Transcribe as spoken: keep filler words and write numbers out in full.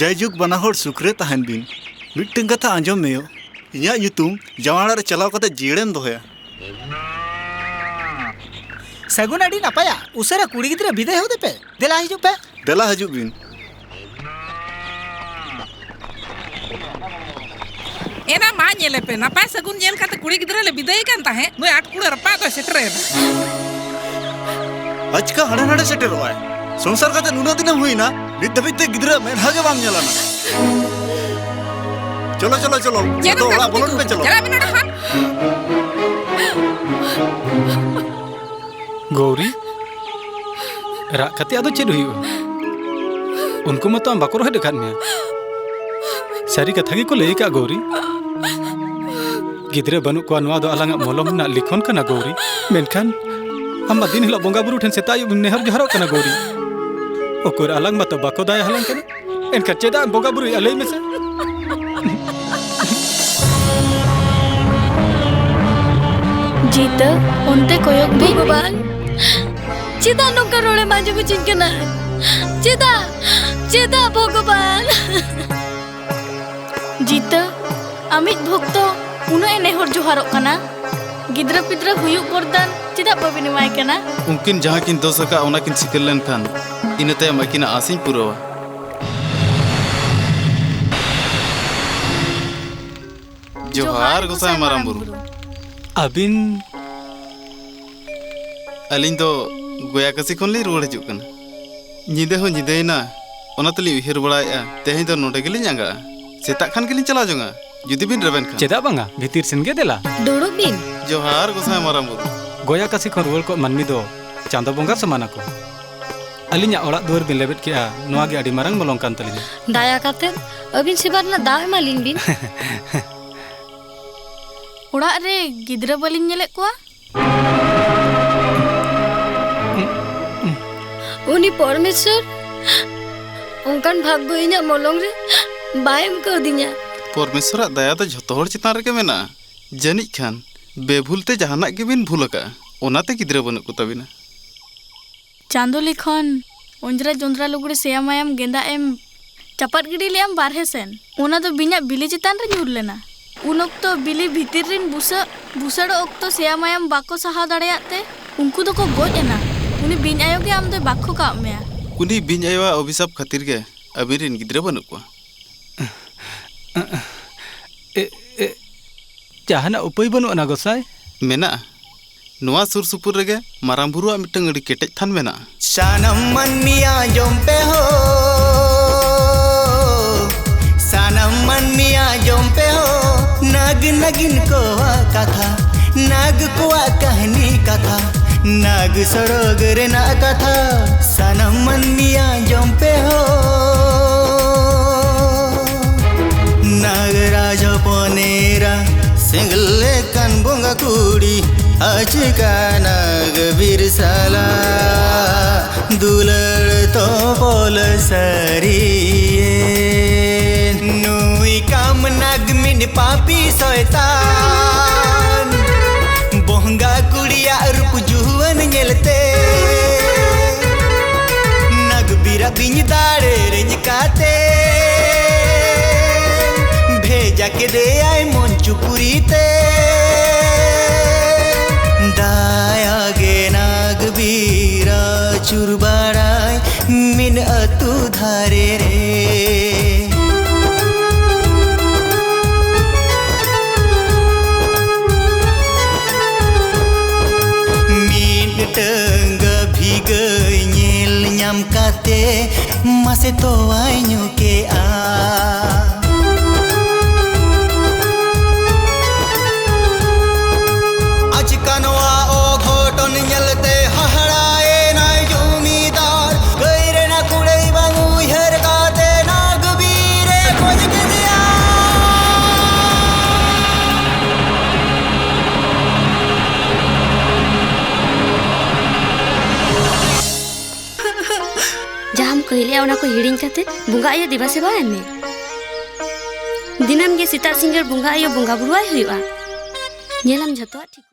ᱡᱟᱭᱡᱩᱜᱽ, ᱵᱟᱱᱟ ᱦᱚᱲ ᱥᱩᱠ ᱨᱮ ᱛᱟᱦᱮᱱ ᱵᱤᱱ᱾ ᱢᱤᱫᱴᱟᱝ ᱠᱟᱛᱷᱟ ᱟᱸᱡᱚᱢ ᱢᱮᱭᱚ, ᱤᱧᱟᱹᱜ ᱧᱩᱛᱩᱢ ᱡᱟᱶᱟᱭ ᱚᱲᱟᱜ ᱨᱮ ᱪᱟᱞᱟᱣ ᱠᱟᱛᱮ ᱡᱤᱭᱟᱹᱲᱮᱢ ᱫᱚᱦᱚᱭᱟ᱾ ᱥᱟᱹᱜᱩᱱ ᱟᱹᱰᱤ ᱱᱟᱯᱟᱭᱟ᱾ ᱩᱥᱟᱹᱨᱟ ᱠᱩᱲᱤ ᱜᱤᱫᱽᱨᱟᱹ ᱵᱤᱫᱟᱹᱭ ᱦᱚᱫᱮ ᱯᱮ᱾ ᱫᱮᱞᱟ ᱦᱤᱡᱩᱜ ᱯᱮ᱾ ᱫᱮᱞᱟ ᱦᱤᱡᱩᱜ ᱵᱤᱱ᱾ ᱮᱱᱟ ᱢᱟ ᱧᱮᱞᱮ ᱯᱮ, ᱱᱟᱯᱟᱭ ᱥᱟᱹᱜᱩᱱ ᱧᱮᱞ ᱠᱟᱛᱮ ᱠᱩᱲᱤ ᱜᱤᱫᱽᱨᱟᱹ ᱞᱮ ᱵᱤᱫᱟᱹᱭᱮ ᱠᱟᱱ ᱛᱟᱦᱮᱸᱫ, ᱱᱩᱭ ᱟᱴ ᱠᱩᱲᱟᱹ ᱨᱟᱯᱟᱜ ᱫᱚᱭ ᱥᱮᱴᱮᱨᱮᱱ᱾ ᱟᱪᱠᱟ ᱦᱟᱸᱰᱮ ᱱᱟᱰᱮ ᱥᱮᱴᱮᱨᱚᱜᱼᱟᱭ᱾ ᱥᱚᱝᱥᱟᱨ ᱠᱟᱛᱮ ᱱᱩᱱᱟᱹᱜ ᱫᱤᱱᱮᱢ ᱦᱩᱭᱱᱟ, ᱱᱤᱛ ᱫᱷᱟᱹᱵᱤᱡ ᱛᱮ ᱜᱤᱫᱽᱨᱟᱹ ᱢᱮᱫᱦᱟ ᱜᱮ ᱵᱟᱢ ᱧᱮᱞᱟᱱᱟ᱾ ᱪᱚᱞᱚ, ᱪᱚᱞᱚ, ᱪᱚᱞᱚ᱾ ᱪᱮᱫ ᱡᱚᱛᱚ ᱮᱢ ᱚᱲᱟᱜ ᱠᱟᱹᱢᱤ ᱵᱚᱞᱚᱱ ᱯᱮ, ᱠᱟᱱᱟ? ᱪᱚᱞᱚ᱾ ᱪᱟᱞᱟᱜ ᱢᱮ ᱱᱚᱰᱮ ᱠᱷᱚᱱ᱾ ᱜᱳᱣᱨᱤ, ᱨᱟᱜ ᱠᱟᱛᱮ ᱟᱫᱚ ᱪᱮᱫ ᱦᱩᱭᱩᱜᱼᱟ? ᱩᱱᱠᱩ ᱢᱟᱛᱚ ᱟᱢ ᱵᱟᱠᱚ ᱨᱚᱦᱮᱫ ᱟᱠᱟᱫ ᱢᱮᱭᱟ᱾ ᱥᱟᱹᱨᱤ ᱠᱟᱛᱷᱟ ᱜᱮᱠᱚ ᱞᱟᱹᱭ ᱟᱠᱟᱫ, ᱜᱳᱣᱨᱤ᱾ ᱜᱤᱫᱽᱨᱟᱹ ᱵᱟᱹᱱᱩᱜ ᱠᱚᱣᱟ, ᱱᱚᱣᱟ ᱫᱚ ᱟᱞᱟᱝᱟᱜ ᱢᱚᱞᱚᱝ ᱨᱮᱱᱟᱜ ᱞᱤᱠᱷᱚᱱ ᱠᱟᱱᱟ, ᱜᱳᱣᱨᱤ᱾ ᱢᱮᱱᱠᱷᱟᱱ ᱟᱢ ᱢᱟ ᱫᱤᱱ ᱦᱤᱞᱳᱜ ᱵᱚᱸᱜᱟ ᱵᱩᱨᱩ ᱴᱷᱮᱱ ᱥᱮᱛᱟᱜ ᱟᱹᱭᱩᱵ ᱮᱢ ᱱᱮᱦᱚᱨ ᱡᱚᱦᱟᱨᱚᱜ ᱠᱟᱱᱟ, ᱜᱳᱣᱨᱤ᱾ ᱩᱠᱩᱨ ᱟᱞᱟᱝ ᱢᱟᱛᱚ ᱵᱟᱠᱚ ᱫᱟᱭᱟ ᱟᱞᱟᱝ ᱠᱟᱱᱟ᱾ ᱮᱱᱠᱷᱟᱱ ᱪᱮᱫᱟᱜ ᱮᱢ ᱵᱚᱸᱜᱟ ᱵᱩᱨᱩᱭᱮᱫᱼᱟ, ᱞᱟᱹᱭ ᱢᱮᱥᱮ? ᱡᱤᱛᱟᱹ, ᱚᱱᱛᱮ ᱠᱚᱭᱚᱜ ᱢᱮ᱾ ᱵᱷᱚᱜᱚᱵᱟᱱ, ᱪᱮᱫᱟᱜ ᱱᱚᱝᱠᱟ ᱨᱚᱲᱮᱢ ᱟᱸᱡᱚᱢ ᱦᱚᱪᱚᱧ ᱠᱟᱱᱟ? ᱪᱮᱫᱟᱜ? ᱪᱮᱫᱟᱜ ᱵᱷᱚᱜᱚᱵᱟᱱ? ᱡᱤᱛᱟᱹ, ᱟᱢᱤᱡ ᱵᱷᱚᱠᱛᱚ ᱩᱱᱟᱹᱜ ᱮ ᱱᱮᱦᱚᱨ ᱡᱚᱦᱟᱨᱚᱜ ᱠᱟᱱᱟ, ᱜᱤᱫᱽᱨᱟᱹ ᱯᱤᱫᱽᱨᱟᱹ ᱦᱩᱭᱩᱜ ᱵᱚᱨᱫᱟᱱ ᱪᱮᱫᱟᱜ ᱵᱟᱵᱤᱱ ᱮᱢᱟᱭ ᱠᱟᱱᱟ? ᱩᱱᱠᱤᱱ ᱡᱟᱦᱟᱸ ᱠᱤᱱ ᱫᱳᱥ ᱟᱠᱟᱫ, ᱚᱱᱟ ᱠᱤᱱ ᱥᱤᱠᱟᱹᱨ ᱞᱮᱱᱠᱷᱟᱱ, ᱤᱱᱟᱹ ᱛᱟᱭᱚᱢ ᱟᱹᱠᱤᱱᱟᱜ ᱟᱸᱥᱤᱧ ᱯᱩᱨᱟᱹᱣᱟ᱾ ᱡᱚᱦᱟᱨ, ᱡᱚᱦᱟᱨ, ᱜᱚᱸᱥᱟᱭ ᱜᱚᱸᱥᱟᱭ ᱢᱟᱨᱟᱝ ᱢᱟᱨᱟᱝ ᱵᱩᱨᱩ᱾ ᱵᱩᱨᱩ᱾ ᱟᱹᱵᱤᱱ? ᱟᱹᱞᱤᱧ ᱫᱚ ᱜᱚᱭᱟ ᱠᱟᱥᱤ ᱠᱷᱚᱱ ᱞᱤᱧ ᱨᱩᱣᱟᱹᱲ ᱦᱤᱡᱩᱜ ᱠᱟᱱᱟ᱾ ᱧᱤᱫᱟᱹ ᱦᱚᱸ ᱧᱤᱫᱟᱹᱭᱮᱱᱟ, ᱚᱱᱟ ᱛᱮᱞᱤᱧ ᱩᱭᱦᱟᱹᱨ ᱵᱟᱲᱟᱭᱮᱫᱼᱟ, ᱛᱮᱦᱮᱧ ᱫᱚ ᱱᱚᱸᱰᱮ ᱜᱮᱞᱤᱧ ᱟᱸᱜᱟᱜᱼᱟ᱾ ᱥᱮᱛᱟᱜ ᱠᱷᱟᱱ ᱜᱮᱞᱤᱧ ᱪᱟᱞᱟᱣ ᱡᱚᱝᱟ, ᱡᱩᱫᱤ ᱵᱤᱱ ᱨᱮᱵᱮᱱ ᱠᱷᱟᱱ᱾ ᱪᱮᱫᱟᱜ ᱵᱟᱝᱟ, ᱵᱷᱤᱛᱤᱨ ᱥᱮᱱ ᱜᱮ ᱫᱮᱞᱟ᱾ ᱫᱩᱲᱩᱵ ᱵᱤᱱ᱾ ᱡᱚᱦᱟᱨ, ᱜᱚᱸᱥᱟᱭ ᱢᱟᱨᱟᱝ ᱵᱩᱨᱩ᱾ ᱜᱚᱭᱟ ᱠᱟᱥᱤ ᱠᱷᱚᱱ ᱨᱩᱣᱟᱹᱲ ᱠᱚᱜ ᱢᱟᱹᱱᱢᱤ ᱫᱚ ᱪᱟᱸᱫᱚ ᱵᱚᱸᱜᱟ ᱥᱚᱢᱟᱱ ᱟᱠᱚ᱾ ᱟᱹᱞᱤᱧᱟᱜ ᱚᱲᱟᱜ ᱫᱩᱣᱟᱹᱨ ᱵᱤᱱ ᱞᱮᱵᱮᱫ ᱠᱮᱜᱼᱟ, ᱱᱚᱣᱟ ᱜᱮ ᱟᱹᱰᱤ ᱢᱟᱨᱟᱝ ᱢᱚᱞᱚᱝ ᱠᱟᱱ ᱛᱟᱹᱞᱤᱧᱟ᱾ ᱫᱟᱭᱟ ᱠᱟᱛᱮ ᱟᱹᱵᱤᱱ ᱥᱮᱵᱟ ᱨᱮᱱᱟᱜ ᱫᱟᱣ ᱮᱢᱟ ᱞᱤᱧ ᱵᱤᱱ᱾ ᱚᱲᱟᱜ ᱨᱮ ᱜᱤᱫᱽᱨᱟᱹ ᱵᱟᱹᱞᱤᱧ ᱧᱮᱞᱮᱫ ᱠᱚᱣᱟ᱾ ᱩᱱᱤ ᱯᱚᱨᱢᱮᱥᱣᱚᱨ ᱚᱱᱠᱟᱱ ᱵᱷᱟᱜᱽᱜᱚ ᱤᱧᱟᱹᱜ ᱢᱚᱞᱚᱝ ᱨᱮ ᱵᱟᱭ ᱮᱢ ᱠᱟᱣᱫᱤᱧᱟ᱾ ᱯᱚᱨᱢᱮᱥᱣᱚᱨᱟᱜ ᱫᱟᱭᱟ ᱫᱚ ᱡᱷᱚᱛᱚ ᱦᱚᱲ ᱪᱮᱛᱟᱱ ᱨᱮᱜᱮ ᱢᱮᱱᱟᱜᱼᱟ᱾ ᱡᱟᱹᱱᱤᱡ ᱠᱷᱟᱱ ᱵᱮᱵᱷᱩᱞ ᱛᱮ ᱡᱟᱦᱟᱱᱟᱜ ᱜᱮᱵᱤᱱ ᱵᱷᱩᱞ ᱟᱠᱟᱜᱼᱟ, ᱚᱱᱟᱛᱮ ᱜᱤᱫᱽᱨᱟᱹ ᱵᱟᱹᱱᱩᱜ ᱠᱚ ᱛᱟᱹᱵᱤᱱᱟ᱾ ᱪᱟᱸᱫᱚ ᱞᱤᱠᱷᱚᱱ, ᱚᱸᱡᱽᱨᱟ ᱡᱚᱸᱫᱽᱨᱟ ᱞᱩᱜᱽᱲᱤ ᱥᱮᱭᱟ ᱢᱟᱭᱟᱢ ᱜᱮᱸᱫᱟᱜ ᱮᱢ ᱪᱟᱯᱟᱫ ᱜᱤᱰᱤ ᱞᱮᱫᱟᱢ ᱵᱟᱨᱦᱮ ᱥᱮᱱ᱾ ᱚᱱᱟ ᱫᱚ ᱵᱤᱧᱟᱜ ᱵᱤᱞᱤ ᱪᱮᱛᱟᱱ ᱨᱮ ᱧᱩᱨ ᱞᱮᱱᱟ᱾ ᱩᱱ ᱚᱠᱛᱚ ᱵᱤᱞᱤ ᱵᱷᱤᱛᱤᱨ ᱨᱤᱱ ᱵᱩᱥᱟᱹᱜ ᱵᱷᱩᱥᱟᱹᱲᱚᱜ ᱚᱠᱛᱚ ᱥᱮᱭᱟ ᱢᱟᱭᱟᱢ ᱵᱟᱠᱚ ᱥᱟᱦᱟᱣ ᱫᱟᱲᱮᱭᱟᱜ ᱛᱮ ᱩᱱᱠᱩ ᱫᱚᱠᱚ ᱜᱚᱡ ᱮᱱᱟ᱾ ᱩᱱᱤ ᱵᱤᱧ ᱟᱭᱳ ᱜᱮ ᱟᱢ ᱫᱚᱭ ᱵᱟᱠᱠᱷᱚ ᱠᱟᱜ ᱢᱮᱭᱟ᱾ ᱩᱱᱤ ᱵᱤᱧ ᱟᱭᱳᱣᱟᱜ ᱚᱵᱷᱤᱥᱟᱯ ᱠᱷᱟᱹᱛᱤᱨ ᱜᱮ ᱟᱹᱵᱤᱱ ᱨᱤᱱ ᱜᱤᱫᱽᱨᱟᱹ ᱵᱟᱹᱱᱩᱜ ᱠᱚᱣᱟ᱾ ᱮ, ᱮ, ᱡᱟᱦᱟᱱᱟᱜ ᱩᱯᱟᱹᱭ ᱵᱟᱹᱱᱩᱜ ᱟᱱᱟ, ᱜᱚᱸᱥᱟᱭ? ᱢᱮᱱᱟᱜᱼᱟ᱾ ᱱᱚᱣᱟ ᱥᱩᱨ ᱥᱩᱯᱩᱨ ᱨᱮᱜᱮ ᱢᱟᱨᱟᱝ ᱵᱩᱨᱩᱣᱟᱜ ᱢᱤᱫᱴᱟᱝ ᱟᱹᱰᱤ ᱠᱮᱴᱮᱡ ᱛᱷᱟᱱ ᱢᱮᱱᱟᱜᱼᱟ᱾ ᱥᱟᱱᱟᱢ ᱢᱟᱹᱱᱢᱤ ᱟᱸᱡᱚᱢ ᱯᱮ ᱦᱳ, ᱥᱟᱱᱟᱢ ᱢᱟᱹᱱᱢᱤ ᱟᱸᱡᱚᱢ ᱯᱮ ᱦᱳ, ᱱᱟᱜ ᱱᱟᱜᱤᱱ ᱠᱚᱣᱟᱜ ᱠᱟᱛᱷᱟ, ᱱᱟᱜ ᱠᱚᱣᱟᱜ ᱠᱟᱹᱦᱱᱤ ᱠᱟᱛᱷᱟ, ᱱᱟᱜ ᱥᱚᱲᱚᱠ ᱨᱮᱱᱟᱜ ᱠᱟᱛᱷᱟ, ᱥᱟᱱᱟᱢ ᱢᱟᱹᱱᱢᱤ ᱟᱸᱡᱚᱢ ᱯᱮ ᱦᱳ᱾ ᱱᱟᱜᱽᱨᱟᱡᱽ ᱦᱚᱯᱚᱱ ᱮᱨᱟ, ᱥᱮᱸᱜᱮᱞ ᱞᱮᱠᱟᱱ ᱵᱚᱸᱜᱟ ᱠᱩᱲᱤ, ᱟᱪᱠᱟ ᱱᱟᱜᱽ ᱵᱤᱨ ᱥᱟᱞᱟ, ᱫᱩᱞᱟᱹᱲ ᱛᱚᱯᱚᱞ ᱥᱟᱹᱨᱤᱭᱮᱱ᱾ ᱱᱩᱭ ᱠᱟᱢ ᱱᱟᱜᱽ ᱢᱤᱫ ᱯᱟᱯᱤ ᱥᱚᱭᱛᱟᱱ, ᱵᱚᱸᱜᱟ ᱠᱩᱲᱤᱭᱟᱜ ᱨᱩᱯ ᱡᱩᱣᱟᱹᱱ ᱧᱮᱞᱛᱮ, ᱱᱟᱜᱽ ᱵᱤᱨᱟ ᱵᱤᱧ ᱫᱟᱲᱮ ᱨᱮᱧ ᱠᱟᱛᱮ, ᱵᱷᱮᱡᱟ ᱠᱮᱫᱮᱭᱟᱭ ᱢᱚᱧᱪᱩ ᱯᱩᱨᱤ ᱛᱮ᱾ ᱫᱟᱭᱟ ᱜᱮ ᱱᱟᱜᱽ ᱵᱤᱨᱟ ᱪᱩᱨ ᱵᱟᱲᱟᱭ ᱢᱤᱫ ᱟᱹᱛᱩ ᱫᱷᱟᱨᱮ ᱨᱮ᱾ ᱢᱤᱫᱴᱟᱹᱝ ᱵᱷᱤᱜᱟᱹᱭ ᱧᱮᱞ ᱧᱟᱢ ᱠᱟᱛᱮ ᱢᱟᱥᱮ ᱛᱚᱣᱟᱭ ᱧᱩ ᱠᱮᱜᱼᱟ᱾ ᱟᱪᱠᱟ ᱱᱚᱣᱟ ᱚᱜᱷᱚᱴᱚᱱ ᱧᱮᱞᱛᱮ ᱦᱟᱦᱟᱲᱟᱭᱮᱱᱟᱭ ᱡᱚᱢᱤᱫᱟᱨ᱾ ᱜᱟᱹᱭ ᱨᱮᱱᱟᱜ ᱠᱩᱲᱟᱹᱭ ᱵᱟᱝ ᱩᱭᱦᱟᱹᱨ ᱠᱟᱛᱮ ᱱᱟᱜᱽ ᱵᱤᱨᱮ ᱜᱚᱡ ᱠᱮᱫᱮᱭᱟ᱾ ᱡᱟᱦᱟᱸᱢ ᱠᱟᱹᱦᱤᱞᱮᱜᱼᱟ, ᱚᱱᱟ ᱠᱚ ᱦᱤᱲᱤᱧ ᱠᱟᱛᱮ ᱵᱚᱸᱜᱟ ᱟᱭᱳ ᱫᱮᱵᱟ ᱥᱮᱵᱟ ᱟᱭ ᱢᱮ᱾ ᱫᱤᱱᱟᱹᱢ ᱜᱮ ᱥᱮᱛᱟᱜ ᱥᱤᱸᱜᱟᱹᱲ ᱵᱚᱸᱜᱟ ᱟᱭᱳ ᱵᱚᱸᱜᱟ ᱵᱩᱨᱩ ᱟᱭ ᱦᱩᱭᱩᱜᱼᱟ᱾ ᱧᱮᱞᱟᱢ, ᱡᱷᱚᱛᱚᱣᱟᱜ ᱴᱷᱤᱠᱚᱜᱼᱟ᱾